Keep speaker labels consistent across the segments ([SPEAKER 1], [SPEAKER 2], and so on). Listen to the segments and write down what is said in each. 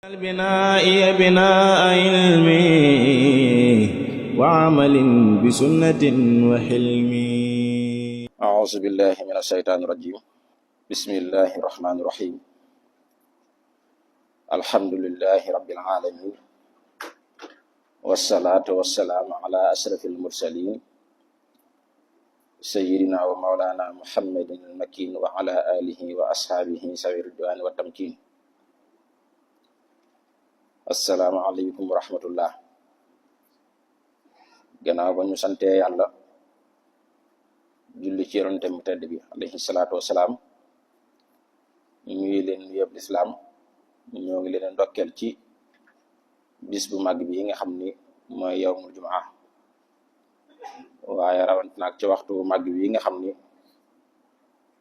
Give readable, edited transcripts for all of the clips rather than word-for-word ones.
[SPEAKER 1] البناء بناء علم وعمل بسنة وحلم.
[SPEAKER 2] أعوذ بالله من الشيطان الرجيم. بسم الله الرحمن الرحيم. الحمد لله رب العالمين، والصلاة والسلام على أشرف المرسلين سيدنا ومولانا محمد المكين وعلى آله وأصحابه ذوي الرضوان والتمكين. assalaamu aleykum wa rahmatullah. gannaaw ba ñu sante yàlla julli ci yonent mu tedd bi alayhi salaatu wassalaam, ñuy leen nuyoob lislaam. ñoo ngi leen ndokkeel ci bis bu màgg bi nga xam ni mooy yawmul jumaa, waaye rawant naag ci waxtu bu màgg bi nga xam ni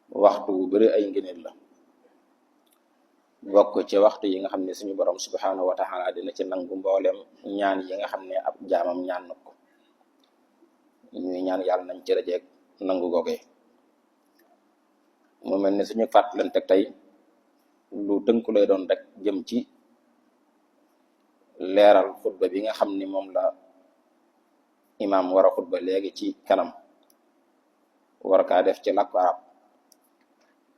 [SPEAKER 2] waxtu bu bari ay ngëneel la, bokk ci waxtu yi nga xam ne suñu borom subhanahu wa taala dina ci nangu mboolem ñaan yi nga xam ne ab jaamam ñaan na ko. ñuy ñaan yàlla nañ ci rajeeg nangu googee. mu mel ne suñu fàttalante tey lu tënku lay doon rek jëm ci leeral xutba bi nga xam ni moom la imaam war a xutba léegi ci kanam, war kaa def ci làkku arab.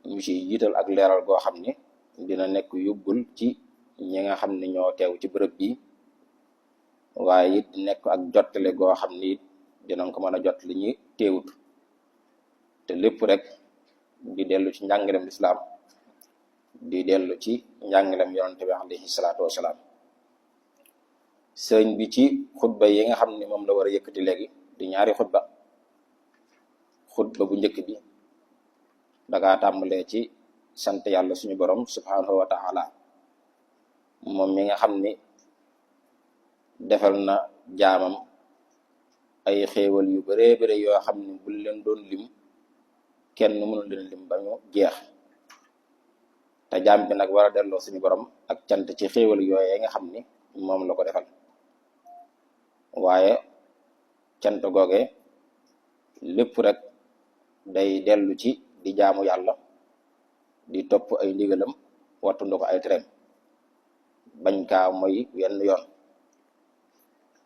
[SPEAKER 2] ñu ci jiital ak leeral goo xam ni dina nekk yóbbul ci ñi nga xam ne ñoo teew ci bërëb bi, waaye it di nekk ak jottale goo xam ni it dinañ ko mën a jot li ñuy teewut, te lépp rek di dellu ci njàngalem lislaam, di dellu ci njàngalem yonente bi alayhi salaatu wasalaam. sëriñ bi ci xutba yi nga xam ne moom la war a yëkkati léegi di ñaari xutba. xutba bu njëkk bi dagaa tàmbalee ci sant yàlla suñu borom subhanahu wa taala, moom mi nga xam ni defal na jaamam ay xéewal yu baree bare yoo xam ni bu leen doon lim kenn mënul leen lim ba ñu jeex. te jaam bi nag war a delloo suñu borom ak cant ci xéewal yooyee nga xam ni moom la ko defal, waaye cant googe lépp rek day dellu ci di jaamu yàlla, di topp ay ndigalam, wattundu ko ay tereem, bañ kaa mooy wenn yoon.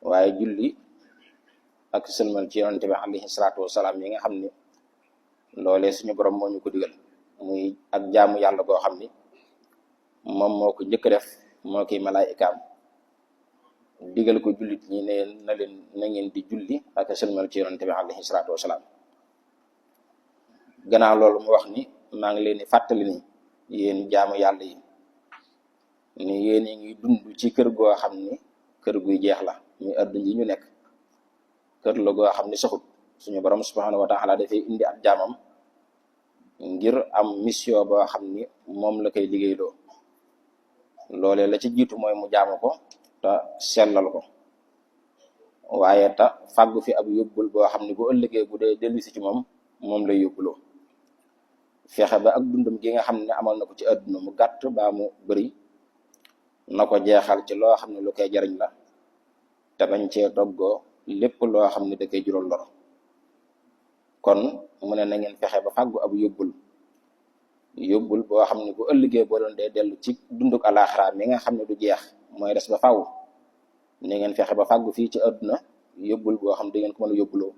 [SPEAKER 2] waaye julli ak sëlmal ci yonente bi alayhi salaatu wasalaam yi nga xam ni loolee suñu borom moo ñu ko digal, muy ak jaamu yàlla goo xam ni moom moo ko njëkk def, moo koy malaayikaam digal ko jullit ñi ne na ngeen di julli ak sëlmal ci yonente bi alayhi salaatu wasalaam. gannaaw loolu mu wax ni maa ngi leen di fàttali ni yéen jaamu yàlla yi ni yéen ngi dund ci kër goo xam ni kër guy jeex la, muy àdduna yi ñu nekk. kër la goo xam ni saxut. suñu borom subhanahu wa taala dafay indi ab jaamam ngir am mission boo xam ni moom la koy liggéeyloo. loolee la ci jiitu mooy mu jaamu ko te sellal ko, waaye te fàggu fi ab yóbbul boo xam ni bu ëllëgee bu dee dellusi ci moom lay yóbbuloo. fexe ba ak dundum gi nga xam ne amal na ko ci àdduna mu gàtt baa mu bëri, na ko jeexal ci loo xam ne lu koy jariñ la, te bañ cee toggoo lépp loo xam ne da koy jural lor. kon mu ne na ngeen fexe ba fàggu ab yóbbul boo xam ne bu ëllëgee boo doon dee dellu ci dunduk alaxira mi nga xam ne du jeex, mooy des ba faaw. ni ngeen fexe ba fàggu fii ci àdduna yóbbul boo xam ne da ngeen ko mën a yóbbuloo,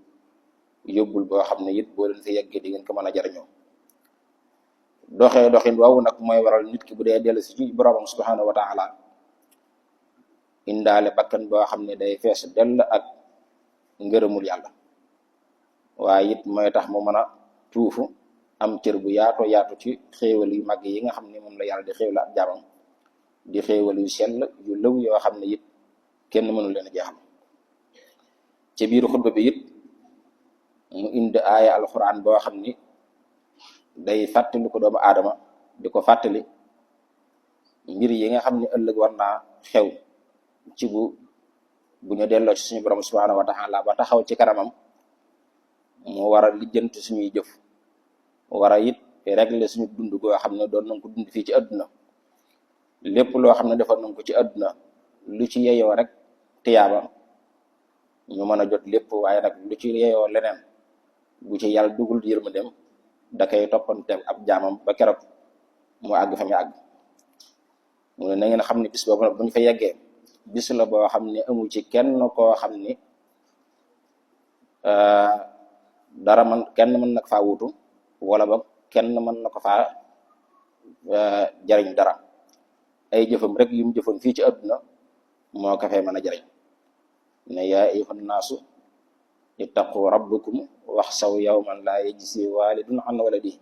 [SPEAKER 2] yóbbul boo xam ne it boo leen fi yeggee di ngeen ko mën a jariñoo. doxin waaw nag mooy waral nit ki bu dee dellu si ci boroomam subhanahu wa taala indaale bakkan boo xam ne day fees dell ak ngërëmul yàlla, waaye it mooy tax mu mën a tuufu am cër bu yaatu ci xéewal yu mag yi nga xam ne moom la yàlla di xéewal ak jaamam, di xéewal yu sell yu lëw yoo xam ne it kenn mënu leen a jeexal. ci biir xutba bi it mu indi aaya alxuraan boo xam ni day fàttali ko doomu aadama, di ko fàttali mbir yi nga xam ne ëllëg war naa xew ci bu ñu delloo ci suñu borom subhanahu wa taala ba taxaw ci kanamam. mu war a lijjanti suñuy jëf, war a it régler suñu dund goo xam ne doon nañ ko dund fii ci àdduna. lépp loo xam ne defoon nañ ko ci àdduna lu ci yeyoo rek tiyaaba ñu mën a jot lépp, waaye nag lu ci yeyoo leneen bu ci yàlla dugul yërmandeem da koy toppante ab jaamam ba keroog mu àgg fa mu àgg. mu ne na ngeen xam ne bis boobu nag bu ñu fa yeggee bis la boo xam ne amu ci kenn koo xam ni dara kenn mën na ko faa wutu wala ba kenn mën na ko faa jariñ dara ay jëfam rek yu mu jëfoon fii ci àdduna moo ko fee mën a jariñ ne yaa ayyuhan naasu ittaqu rabbakum waxsaw yawman laa yajzi walidun an waladihi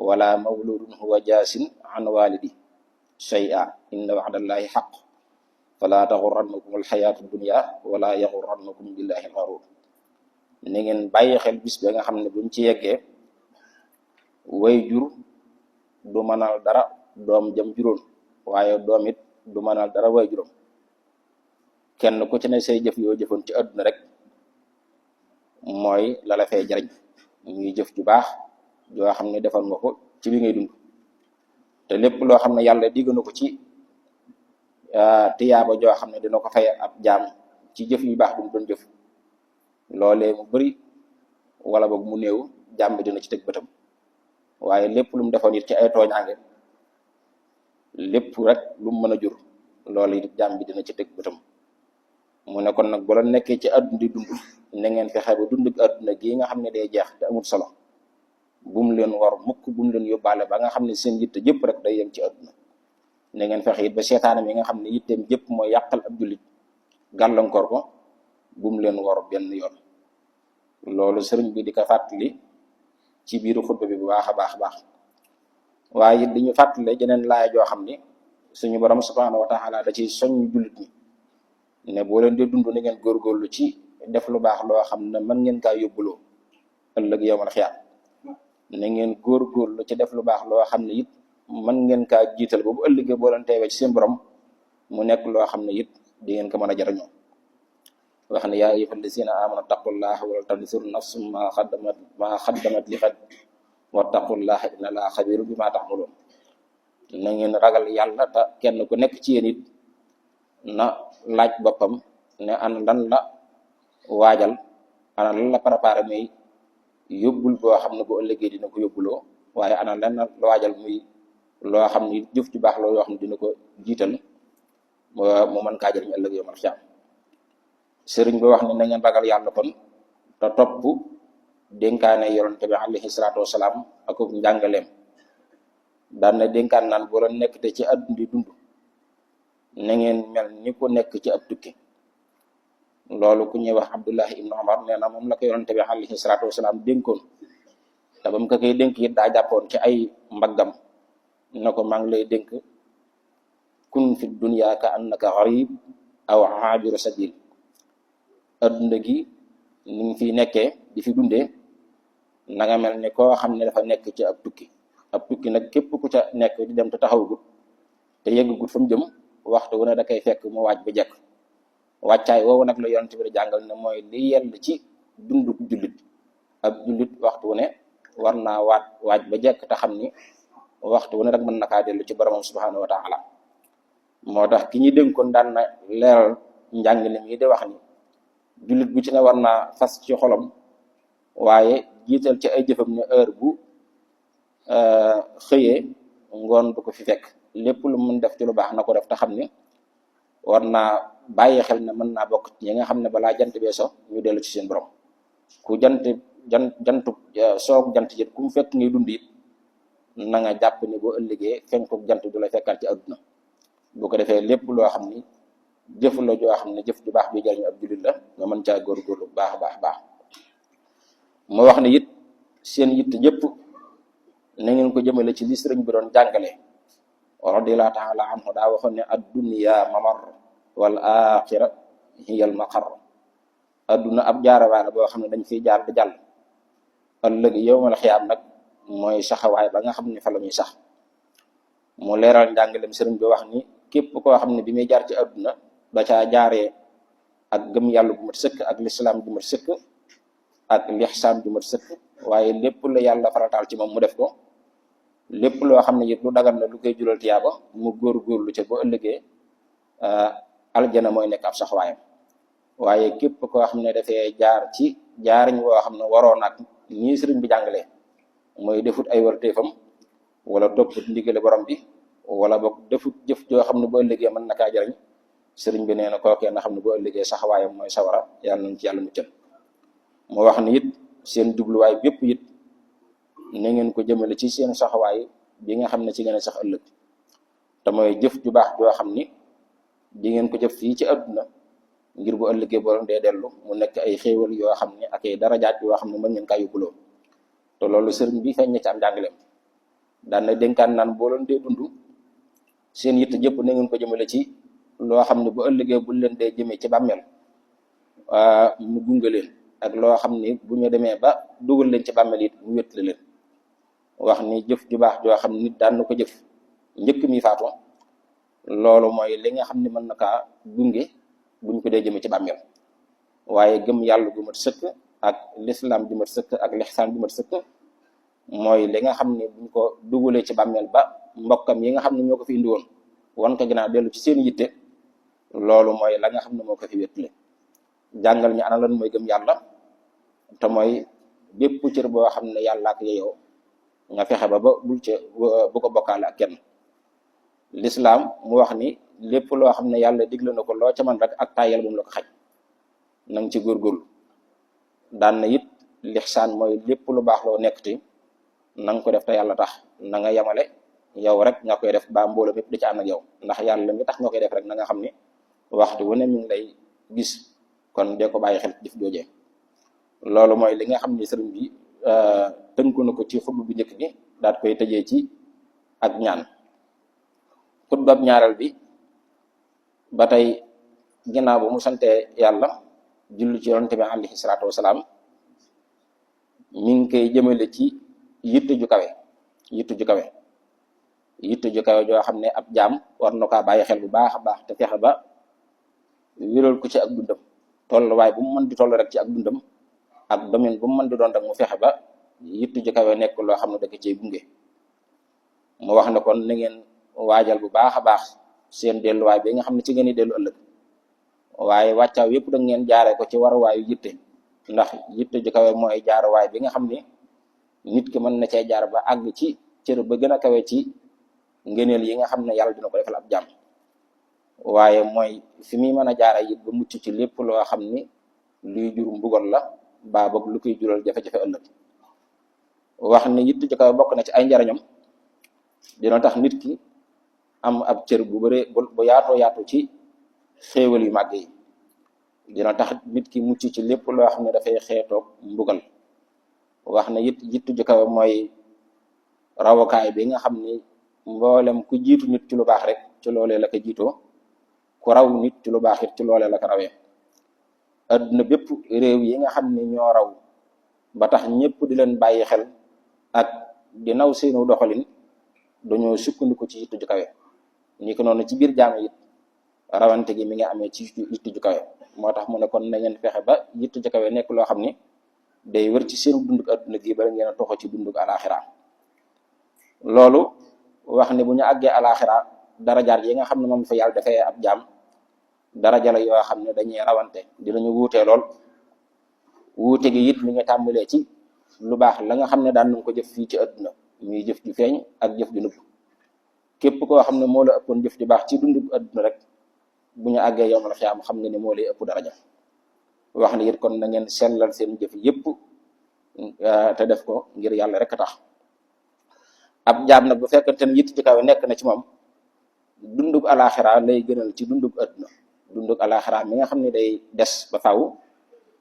[SPEAKER 2] wala mawludun huwa jaasin an walidi shay'a inna wa'dallahi haqq fala taxurrannakum alxayaatu dunya wala yaxurrannakum billahi alxaruur ni ngeen bàyyi xel bis ba nga xam ne buñ ci yeggee way jur du mënal dara doom jëm juróon waaye doom it du mënal dara way juróom kenn ku ci ne say jëf yoo jëfoon ci àdduna rek mooy la la fay jariñ ñuy jëf ju baax joo xam ne defal nga ko ci bi ngay dund te lépp loo xam ne yàlla digg na ko ci tiyaaba joo xam ne dina ko fay ab jaam ci jëf yu baax bu mu doon jëf loolee mu bari wala boog mu néew jaam bi dina ci teg bëtam waaye lépp lu mu defoon it ci ay tooñaange lépp rek lu mu mën a jur loolu it jaam bi dina ci teg bëtam mu ne kon nag bu la nekkee ci àdduna di dund na ngeen fexe ba dund àdduna gii nga xam ne day jeex te amul solo bu mu leen war mukk bu mu leen yóbbaale ba nga xam ne seen yitte jëpp rek day yem ci àdduna na ngeen fexe it ba seetaanam yi nga xam ne yitteem jëpp mooy yàqal ab jullit gàllankoor ko bu mu leen war benn yoon loolu sëriñ bi di ko fàttali ci biiru xutba bi bu baax a baax waaye it di ñu fàttali jeneen laaya joo xam ni suñu borom subhanahu wa taala da ciy soññ jullit ñi ne boo leen di dund ni ngeen góorgóorlu ci def lu baax loo xam ne mën ngeen kaa yóbbuloo ëllëg yawmal xiyaam na ngeen góorgóorlu ci def lu baax loo xam ne it mën ngeen kaa jiital ba bu ëllëgee boo leen teewee ci seen borom mu nekk loo xam ne it di ngeen ko mën a jariñoo wax ne yaa ayyuhal lazina amanu taqullaha wal tanzur nafsum ma xaddamat li xad wattaqullaha inna allaha xabiirun bimaa ta'maluun na ngeen ragal yàlla te kenn ku nekk ci yéen it na laaj boppam ne ana lan la waajal ana lan la préparé muy yóbbul boo xam ne bu ëllëgee dina ko yóbbuloo waaye ana lan la waajal muy loo xam ne jëf ju baax loo yoo xam ne dina ko jiital mu mën kaa jëriñ ëllëg yawmal xiyaam sëriñ bi wax ne na ngeen ragal yàlla kon te topp dénkaane yonent bi alayhi salaatu wasalaam ak njàngaleem daan na dénkaan naan boo la nekk te ci àdduna di dund na ngeen mel ni ku nekk ci ab tukki loolu ku ñuy wax Abdullahi ibnu Umar nee na moom la ko yonent bi alayhi salaatu wasalaam dénkoon te ba mu ko koy dénk it daa jàppoon ci ay mbaggam na ko maa ngi lay dénk kun fi dunya ka annaka gharib aw aabiru sabil adduna gi ni ngi fi nekkee di fi dundee na nga mel ni koo xam ne dafa nekk ci ab tukki nag képp ku ca nekk di dem te taxawagut te yeggagut fa mu jëm waxtu wu ne da koy fekk mu waaj ba jekk wàccaay woowu nag la yonent bi di jàngal ne mooy li yell ci dundu jullit ab jullit waxtu wu ne war naa waaj ba jekk te xam ni waxtu wu ne rek mën na kaa dellu ci boromam subhanahu wa taala moo tax ki ñuy dénkoon daan na leeral njàngale mi di wax ni jullit bu ci ne war naa fas ci xolam waaye jiital ci ay jëfam ne heure bu xëyee ngoon du ko fi fekk lépp lu mën def ci lu baax na ko def te xam ni war naa bàyyi xel ne mën naa bokk ci ñi nga xam ne balaa jant bee so ñu dellu ci seen borom ku jantu soog jant jët ku mu fekk ngay dund it na nga jàpp ni boo ëllëgee fenku jant du la fekkaat ci àdduna bu ko defee lépp loo xam ni jëf la joo xam ne jëf ju baax bi jariñ ab jullit la nga mën caa góorgóorlu baax moo wax ne it seen yitt jëpp na ngeen ko jëmale ci li sëriñ bi doon jàngale radiyallahu taala anhu daa waxoon ne ad-dunya mamar wal axira hiyal maqar adduna ab jaarawaale boo xam ne dañ fiy jaar di jàll ëllëg yawmal xiyaam nag mooy saxawaay ba nga xam ne fa la ñuy sax mu leeral njàngalem sëriñ bi wax ni képp koo xam ne bi muy jaar ci adduna da caa jaaree ak gëm yàlla bu mat sëkk ak lislaam bu mat sëkk ak lixsaan bu mat sëkk waaye lépp la yàlla farataal ci moom mu def ko lépp loo xam ne it lu dagan na lu koy jural tiyaaba mu góorgóorlu ca boo ëllëgee aljana mooy nekk ab saxwaayam waaye képp koo xam ne dafay jaar ci jaariñ woo xam ne waroon ak ñii sëriñ bi jàngalee mooy defut ay warteefam wala topput ndigale borom bi wala boog defut jëf joo xam ne bu ëllëgee mën na kaa jariñ sëriñ bi nee na kookee na xam ne bu ëllëgee saxawaayam mooy sawara yàlla nañ ci yàlla muccal. mu wax ni it seen jubluwaay bépp it na ngeen ko jëmale ci seen saxawaay bi nga xam ne ci gën a sax ëllëg te mooy jëf ju baax joo xam ni di ngeen ko jëf fii ci àdduna ngir bu ëllëgee borom dee dellu mu nekk ay xéewal yoo xam ne ak ay darajaat yoo xam ne mën ngeen kaa yóbbuloo. te loolu sëriñ bi feeñ na ci am njàngaleem daan na dénkaan naan boo leen dee dund seen yitte jëpp na ngeen ko jëmale ci loo xam ne bu ëllëgee bu leen dee jëmee ci bàmmeel mu gunge leen, ak loo xam ni bu ñu demee ba dugal leen ci bàmmeel it mu wéttale leen. wax ni jëf ju baax joo xam ne nit daan na ko jëf njëkk mi faatu loolu mooy li nga xam ne mën na kaa gunge buñ ko dee jëmee ci bàmmeel. waaye gëm yàlla gu mat sëkk ak lislaam ju mat sëkk ak lixsaan ju mat sëkk mooy li nga xam ne buñ ko dugalee ci bàmmeel ba mbokkam yi nga xam ne ñoo ko fi indi woon wan ko ginnaaw dellu ci seen yitte loolu mooy la nga xam ne moo ko fi wéttale. jàngal ñu ana lan mooy gëm yàlla te mooy bépp cër boo xam ne yàlla ak yeyoo nga fexe ba bul ca bu ko bokkaale ak kenn. lislaam mu wax ni lépp loo xam ne yàlla digle na ko loo ca man rek ak tàyyel bu mu la ko xaj na nga ci góorgóorlu. daan na it lixsaan mooy lépp lu baax loo nekk ti na nga ko def te yàlla tax na nga yemale yow rek nga koy def ba mbooloo mépp di ci ànd ak yow ndax yàlla mi tax nga koy def rek na nga xam ne waxtu wu ne mi ngi lay gis kon dee ko bàyyi xel jëf joojee. loolu mooy li nga xam ne sëriñ bi tënku na ko ci xutba bu njëkk bi daat koy tëjee ci ak ñaan. xutba bu ñaareel bi ba tey ginnaaw bu mu sante yàlla julli ci yonent bi alayhi salaatu wasalaam mi ngi koy jëmale ci yitte ju kawe joo xam ne ab jaam war na kaa bàyyi xel bu baax a baax te fexe ba wéral ko ci ak dundam tolluwaay bu mu mën di toll rek ci ak dundam ak domaine bu mu mën di doon rek mu fexe ba yitte ju kawe nekk loo xam ne da ko cee gunge. mu wax ne kon na ngeen waajal bu baax a baax seen delluwaay bi nga xam ne ci ngeen di dellu ëllëg waaye wàccaaw yëpp da ngeen jaaree ko ci waruwaayu yitte ndax yitte ju kawe mooy jaaruwaay bi nga xam ne nit ki mën na cee jaar ba àgg ci cër ba gën a kawe ci ngëneel yi nga xam ne yàlla dina ko defal ab jàmm. waaye mooy fi muy mën a jaara it ba mucc ci lépp loo xam ni luy jur mbugal la baa boog lu koy jural jafe-jafe ëllëg. wax ni yitte ju kawe bokk na ci ay njariñam dina tax nit ki am ab cër bu bëree bu yaatoo yaatu ci xéewal yu màgg yi. dina tax nit ki mucc ci lépp loo xam ne dafay xeetoog mbugal. wax na it yitte ju kawe mooy rawukaay bi nga xam ni mboolem ku jiitu nit ci lu baax rek ci loolee la ko jiitoo, ku raw nit ci lu baax it ci loolee la ko rawee. adduna bépp réew yi nga xam ne ñoo raw ba tax ñëpp di leen bàyyi xel ak di naw seenu doxalin dañoo sukkandiku ci yitte ju kawe. ni ko noonu ci biir jaam it rawante gi mi ngi amee ci yitte ju kawe. moo tax mu ne kon na ngeen fexe ba yitte ju kawe nekk loo xam ni day wër ci seenu dunduk adduna gi bala ngeen a toxo ci dunduk alaxira. loolu wax ne bu ñu àggee alaxira darajaat yi nga xam ne moom fa yàlla dafay ab jaam daraja la yoo xam ne dañuy rawante dinañu wuutee lool. wuute gi it mi nga tàmbalee ci lu baax la nga xam ne daan nañ ko jëf fii ci adduna muy jëf ju feeñ ak jëf ju nëbb. képp koo xam ne moo la ëppoon jëf ju baax ci dundu adduna rek bu ñu àggee yowmal xiyaam xam nga ne moo lay ëpp daraja. wax ne it kon na ngeen sellal seen jëf yépp te def ko ngir yàlla rek a tax. ab jaam nag bu fekkente ne yitte ju kawe nekk na ci moom dundug alaxira lay gënal ci dundug adduna. dundug alaxira mi nga xam ne day des ba faaw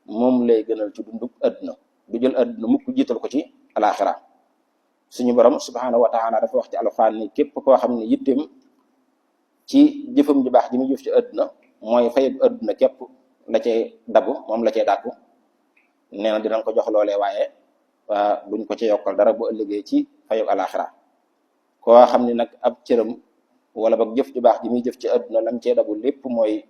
[SPEAKER 2] moom lay gënal ci dundug adduna. du jël adduna mukk jiital ko ci alaxira. suñu borom subhanahu wa taala dafa wax ci alxuraan ni képp koo xam ne yitteem ci jëfam ju baax ji muy jëf ci adduna mooy fayub adduna képp la cay dabu moom la cay dàkku nee na dinañ ko jox loolee waaye duñ ko ci yokkal dara bu ëllëgee ci fayub alaxira. koo xam ne nag ab cëram wala boog jëf ju baax ji muy jëf ci adduna lam cee dabu lépp mooy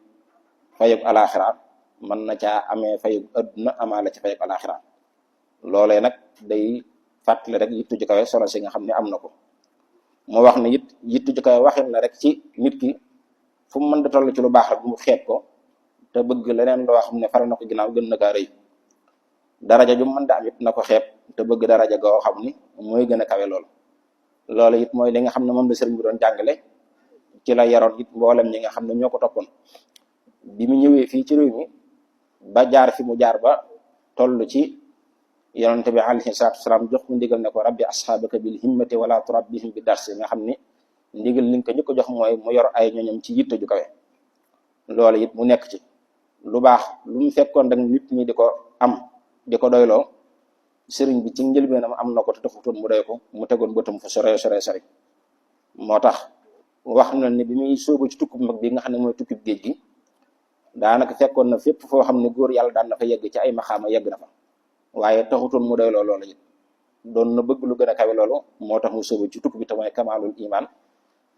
[SPEAKER 2] fayub alaxira mën na caa amee fayub adduna amaa la ci fayub alaxira. loolee nag day fàttali rek yitte ju kawe solo si nga xam ne am na ko. mu wax ne it yitte ju kawe waxin la rek ci nit ki fu mu mën di toll ci lu baax rek mu xeeb ko te bëgg leneen loo xam ne faral na ko ginnaaw gën na kaa rëy. daraja ju mën da am it na ko xeeb te bëgg daraja goo xam ni mooy gën a kawe lool. loolu it mooy li nga xam ne moom la sëriñ bi doon jàngale ci la yaroon it mboolem ñi nga xam ne ñoo ko toppoon bi mu ñëwee fii ci réew mi ba jaar fi mu jaar ba toll ci yonente bi alayhi salaatu wasalaam jox mu ndigal ne ko rabbi asxaabaka bil himmati wala turabbihim bi darsi nga xam ni ndigal li nga ko njëkk a jox mooy mu yor ay ñoñam ci yitte ju kawe loolu it mu nekk ci lu baax lu mu fekkoon rek nit ñi di ko am di ko doyloo sëriñ bi ci njëlbeenam am na ko te taxutoon mu doy ko mu tegoon bëtam fu sore moo tax wax na ne bi muy sóobu ci tukkub mag bi nga xam ne mooy tukkub géej gi daanaka fekkoon na fépp foo xam ne góor yàlla daan na fa yegg ci ay maxaama yegg na fa waaye taxutoon mu doyloo loolu it doon na bëgg lu gën a kawe loolu moo tax mu sóobu ci tukk bi te mooy kamaalul iman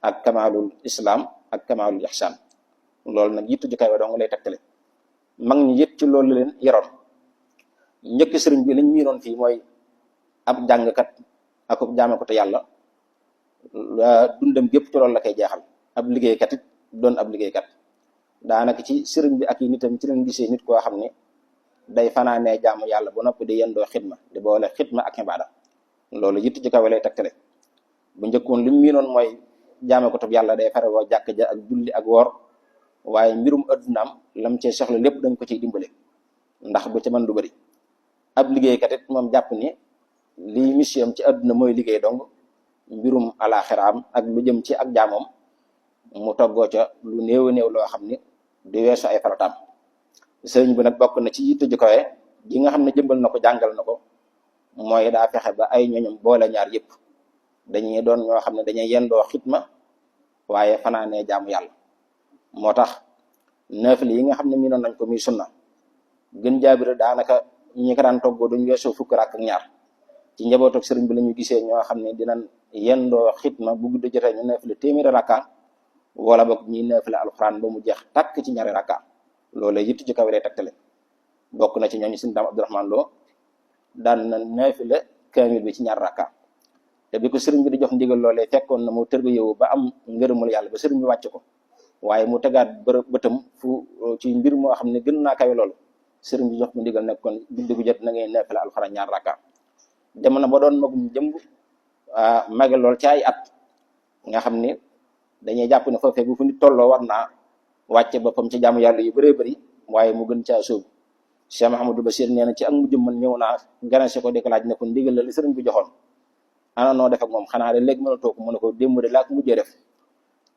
[SPEAKER 2] ak kamaalul islam ak kamaalul ihsan loolu nag yitt ju kawe dong lay tegtale mag ñi yët ci loolu leen yaroon njëkk sëriñ bi liñ miinoon fii mooy ab jàngkat ak jaamekatu yàlla dundam gépp ci loolu la koy jeexal ab liggéeykat it doon ab liggéeykat daanaka ci sëriñ bi ak yi nitam ci leen gisee nit koo xam ne day fanaanee jaamu yàlla ba noppi di yendoo xidma di boole xidma ak ibaada loolu yitt ci kawe lay tegtale bu njëkkoon li mu miinoon mooy jaamekatu yàlla day fare woo jàkk ja ak julli ak woor waaye mbirum addunaam lam cee soxla lépp dañ ko ciy dimbale ndax bu ci mën du bëri ab liggéeykat it moom jàpp ni lii mission ci adduna mooy liggéey dong mbirum alaxiraam ak lu jëm ci ak jaamoom mu toggoo ca lu néew a néew loo xam ni di weesu ay farataam sëriñ bi nag bokk na ci yitte ju kawe gi nga xam ne jëmbal na ko jàngal na ko mooy daa fexe ba ay ñoñom boole ñaar yëpp dañuy doon ñoo xam ne dañuy yendoo xitma waaye fanaanee jaamu yàlla moo tax naafile yi nga xam ne mi noon nañ ko muy sunna gën jaabira daanaka ñi ko daan toggoo duñ weesoo fukk rakk ak ñaar ci njaboot ak sëriñ bi la ñu gisee ñoo xam ne dinañ yendoo xitma bu guddi jotee ñu naafile téeméeri rakka wala boog ñuy naafile alxuraan ba mu jeex tàkk ci ñaari rakka loolu yitt ci kaw lay tegtale bokk na ci ñooñu suñu daam Abdourahmane Lo daan na naafile kaamil bi ci ñaar rakka te bi ko sëriñ bi di jox ndigal loolee fekkoon na mu tërbiyewu ba am ngërëmul yàlla ba sëriñ bi wàcc ko waaye mu tegaat bëtam fu ci mbir moo xam ne gën naa kawe loolu sëriñ bi jox mu ndigal nekkoon guddi gu jot na ngay naafile alxuraan ñaar rakka dem na ba doon magum jëmb mage lool ci ay at nga xam ni dañuy jàpp ne foofee bu fu nit tolloo war naa wàcce boppam ci jaamu yàlla yu bëree bëri waaye mu gën caa sóobu Cheikh Mahamadou Bachir nee na ci ak mu jëmmal ñëw naa ganase ko di ko laaj ne ko ndigal la li sëriñ bi joxoon ana noo def ak moom xanaa de léegi mën a toog mu ne ko démb de laa ko mujjee def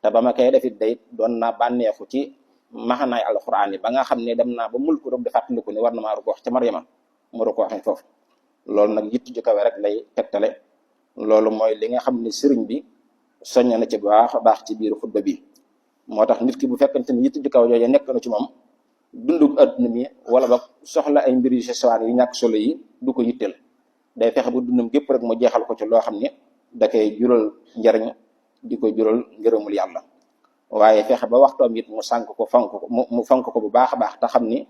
[SPEAKER 2] te ba ma koy defit day doon naa bànneexu ci maxanaay alxuraan yi ba nga xam ne dem naa ba mul ko rek di fàttaliku ne war na maa rukoox ca Maryama mu rukooxee foofu loolu nag yitt ju kawe rek lay tegtale loolu mooy li nga xam ne sëriñ bi soññ na ci baax a baax ci biir xutba bi moo tax nit ki bu fekkante ni yitt ju kawe jooju nekk na ci moom dundug adduna mi wala ba soxla ay mbir yu sesewaan yu ñàkk solo yi du ko yitteel day fexe bu dundam gépp rek mu jeexal ko ci loo xam ne da koy jural njariñ di ko jural ngërëmul yàlla waaye fexe ba waxtoom it mu sànk ko fonk ko mu fonk ko bu baax a baax te xam ni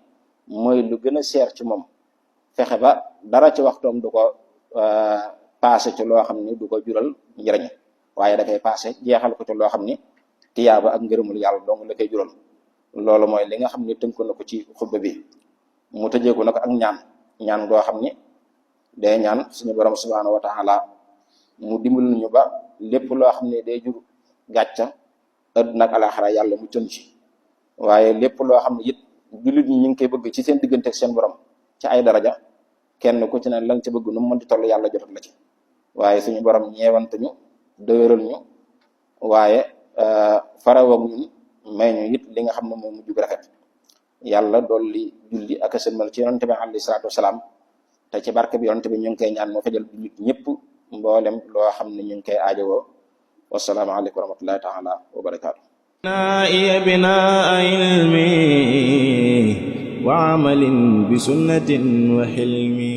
[SPEAKER 2] mooy lu gën a seer ci moom fexe ba dara ci waxtoom du ko passé ci loo xam ni du ko jural njariñ waaye da koy passé jeexal ko ci loo xam ni tiyaaba ak ngërëmul yàlla dong la koy jural loolu mooy li nga xam ni tënk na ko ci xutba bi mu tëjee ko nag ak ñaan goo xam ni day ñaan suñu borom subhanahu wa taala mu dimbal ñu ba lépp loo xam ne day jur gàcca àdduna ak alaxira yàlla mu cën ci waaye lépp loo xam ne it jullit ñi ñu ngi koy bëgg ci seen diggante ak seen borom ci ay daraja kenn ku ci ne lan ci bëgg nu mu mënti toll yàlla jotal la ci waaye suñu borom ñeewante ñu dëgëral ñu waaye farawoog ñun may ñu it li nga xam ne moom mujj gu rafet yàlla dolli julli ak sëlmal ci yonente bi alayhi salaatu wasalaam te ci barke bi yonente bi ñu ngi koy ñaan moo fajal jullit ñëpp mboolem loo xam ne ñu ngi koy aajowoo wassalaamu aleykum wa rahmatullahi taala wa barakaatu
[SPEAKER 1] نائي بناء علمي وعمل بسنة وحلمي